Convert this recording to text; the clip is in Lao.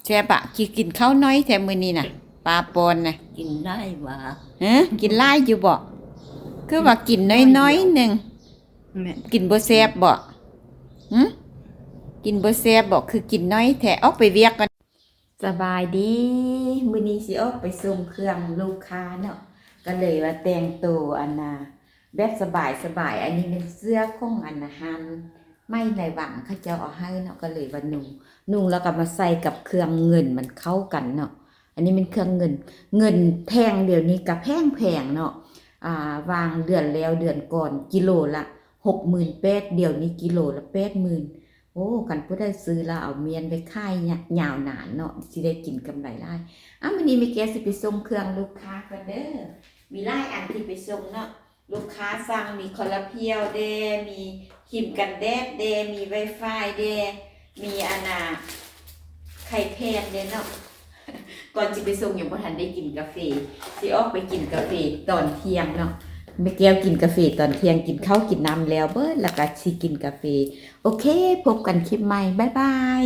ແຊບປະ? ກິນ ກິນເຂົ້າໜ້ອຍແທ້ມື້ນີ້ນະ ປາປອນນະ. ກິນຫຼາຍຫວາ? ຮະ? ກິນຫຼາຍຢູ່ບໍ? ຄືວ່າກິນໜ້ອຍໆໜຶ່ງ. ແມ່ນ. ກິນບໍ່ແຊບບໍ? ຫື? ກິນບໍ່ແຊບບໍ? ຄືກິນໜ້ອຍແທ້. ອອກໄປວຽກກ່ອນ. ສະບາຍດີ. ມື້ນີ້ຊິອອກໄປສົ່ງເຄື່ອງລູກຄ້າເນາະ, ກໍເລີຍວ່າແຕ່ງໂຕ ອັນນ່າ ແບບສະບາຍໆ. ອັນນີ້ແມ່ນເສື້ອຂອງ ອັນນ່າ ຮ້ານໄມ້ໄລວັງ ເຂົາເຈົ້າເອົາໃຫ້ເນາະ, ກໍເລີຍວ່ານຸ່ງ ນຸ່ງແລ້ວກໍມາໃສ່ກັບເຄື່ອງເງິນ ມັນເຂົ້າກັນເນາະ. ອັນນີ້ແມ່ນເຄື່ອງເງິນ, ເງິນແທ່ງດຽວນີ້ກໍແພງໆເນາະ. ອ່າ ຫວ່າງເດືອນແລ້ວເດືອນກ່ອນ ກິໂລລະຫົກໝື່ນແປດ, ດຽວນີ້ກິໂລລະແປດໝື່ນ. ໂອ້ ຄັນຜູ້ໃດຊື້ແລ້ວເອົາມ້ຽນໄວ້ຂາຍຍາວນານເນາະ ຊິໄດ້ກິນກຳໄລຫຼາຍ. ອ້າ ມື້ນີ້ແມ່ແກ້ວຊິໄປສົ່ງເຄື່ອງລູກຄ້າກ່ອນເດີ. ມີຫຼາຍອັນທີ່ໄປສົ່ງເນາະ, ລູກຄ້າສັ່ງ ມີຄໍລາພຽວແດ່ ມີຄຣີມກັນແດດແດ່ ມີໄວຟາຍແດ່ ມີອັນນ່າ ໄຂ່ແຜ່ນແດ່ເນາະ. ກ່ອນຊິໄປສົ່ງຍັງບໍ່ທັນໄດ້ກິນກາເຟ, ຊິອອກໄປກິນກາເຟຕອນທ່ຽງເນາະ. ແມ່ແກ້ວກິນກາເຟຕອນທ່ຽງ, ກິນເຂົ້າກິນນ້ຳແລ້ວເບິດ ແລ້ວກໍຊິກິນກາເຟ. ໂອເຄ ພົບກັນຄລິບໃໝ່ ບາຍບາຍ.